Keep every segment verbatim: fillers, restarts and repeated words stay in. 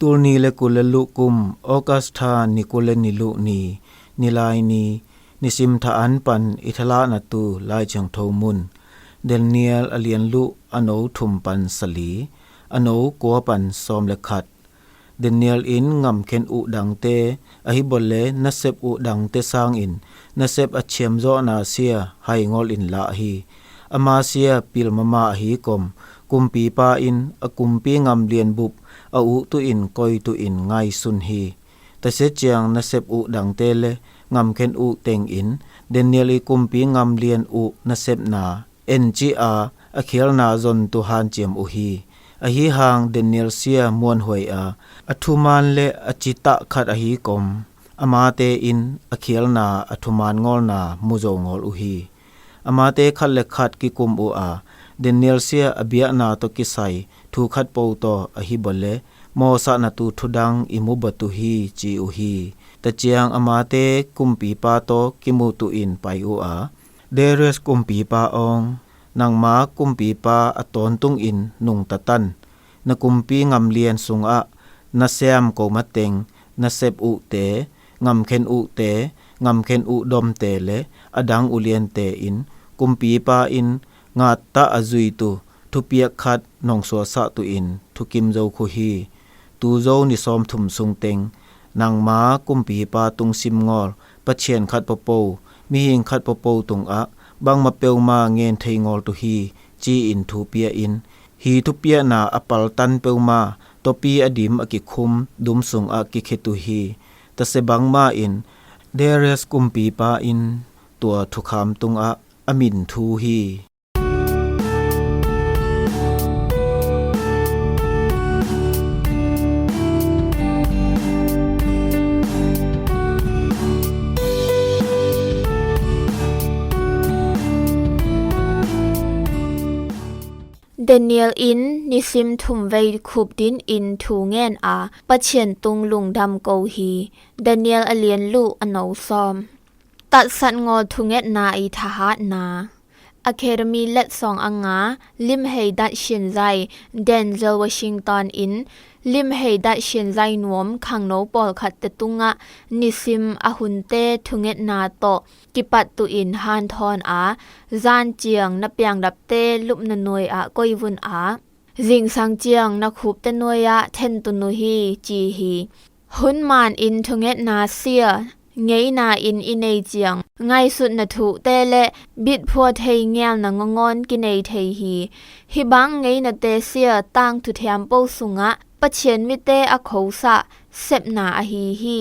Tul ni le kul le luh kum, August tha ni kul le ni luh ni, ni lai ni, nisim tha an pan i thalahna tu Lai Thiangtho mun. Daniel a lian luh, a no thum pan sali, a no kua pan sawm le khat. Daniel in ngamkhen uh dangte, ahi bawle nasep uh dangte sangin nasep a thiamzawhna sia haingol in lah hi. Ama sia pil mama ahi kom, kumpipa in a kumpi ngam lian bup a uh tu in koi tu in ngaisun hi. Tasia ciang nasep uh dangte le ngamkhen uh tengin Daniel i kumpi ngam lian uh nasepna en cih a, a khialna zon tu hanciam uh hi. Ahi hang Daniel sia muanhuai a, a thuman le a citah khat ahi kom, amate in a khialna a thuman ngolna mu zo ngol uh hi. Amate khat le khat kikum uh a, Daniel sia a biakna tawh kisai thu khat po tawh ahi bawle mawhsahna tu thudang i mu bawt uh hi, ci uh hi. Taciang amate kumpipa tawh kimu tu in pai uh a, Darius kumpipa awng, nangma kumpipa a tawntung in nungta tan. Na kumpi ngam lian sungah na siam ko mateng, nasep uhte, ngamkhen uhte, ngamkhen uh domte le a dang uliante in kumpipa in ngattah a zuitu thupiak khat nong suahsah tu in thukim zo khu hi. Tu zo ni sawm thum sung teng nangma kumpipa tung sim ngol Pathian khat papo, mihing khat papo tungah bangmah peuhmah ngen thei ngol tu hi, ci-in thu pia in, hi thupiakna a paltan peuhmah tawpi a dim a kikhum dum sungah kikhia tu hi. Tasia bangmah in Darius kumpipa in tua thukham tungah a min thu hi. Daniel in nisim thum vei khup din in thu ngen a, Pathian tung lungdam ko hi. Daniel a lian luh, a no sawm. Tatsat ngawl thungetna i thahatna. Academy letsong a nga, limhei dat sianzai Denzel Washington in limhei dat sianzai nuam khangno pawlkhatte tungah nisim a hunte thungetna tawh kipat tu in hanthawn a, zan ciang na piangdapte lupna nuai ah koih vun a, zingsang ciang na khupte nuai ah then tun uh hi, ci hi. Hun man in thungetna sia ngeina in i nei ciang ngaihsutna thuhte le bitphua thei ngialna ngawngawn kinei thei hi. Hih bang ngeinate sia tangthu thiampo sungah Pathian mite a khosah sepna ahi hi.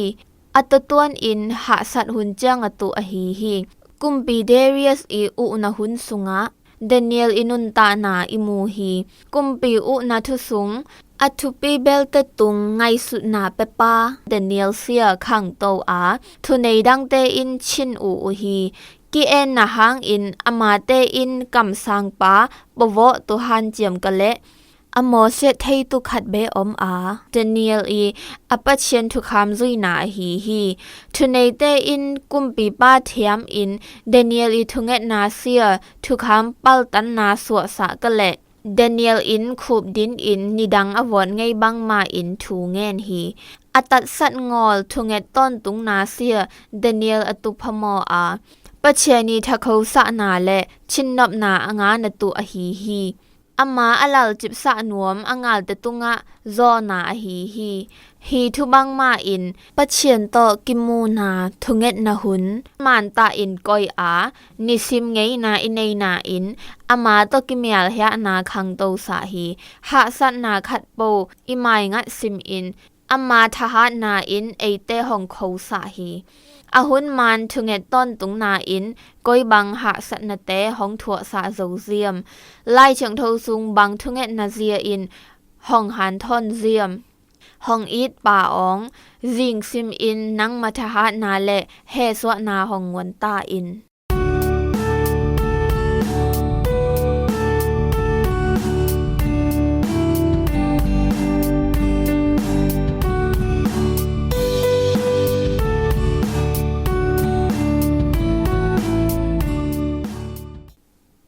A tuatuan in hahsat hun ciang a tuh ahi hi. Kumpi Darius i uhna hun sungah Daniel i nuntakna i mu hi. Kumpi uhna thu sung a thupi belte tung ngaihsutna pepa Daniel sia khangto a, thunei dangte in chin uh uh hi. Ki-enna hangin amate in kamsangpa pawvawh tu hanciam ka leh a mawsiat theitu khat beh om a, Daniel i a Pathian thukham zuina ahi hi. Thuneite in kumpipa thiam in Daniel i thungetna sia thukham paltanna suahsah ka leh Daniel in khup din in nidang a vawt ngei bangmah in thu ngen hi. A tatsat ngawl thunget tawntungna sia Daniel a tuphamaw a, Pathian i thakhosahna le chinnopna a ngana tuh ahi hi. Ama a lalcipsah nuam a ngalte tungah zawhna ahi hi. Hi thu bangmah in Pathian tawh kimuna thungetna hun mantah in koih a, nisim ngeina i neina in ama tawh kimialhiahna khangtosah hi. Hahsatna khatpo i maingat simin ama thahatna in eite hong khosah hi. A hun man thunget tawntungna in koi bang hahsatnate hong thuahsah zo ziam? Lai Thiangtho sung bang thungetna zia in hong hanthawn ziam? Hong it pa awng, zingsim in nangma thahatna le hesuahna hong nguanta in.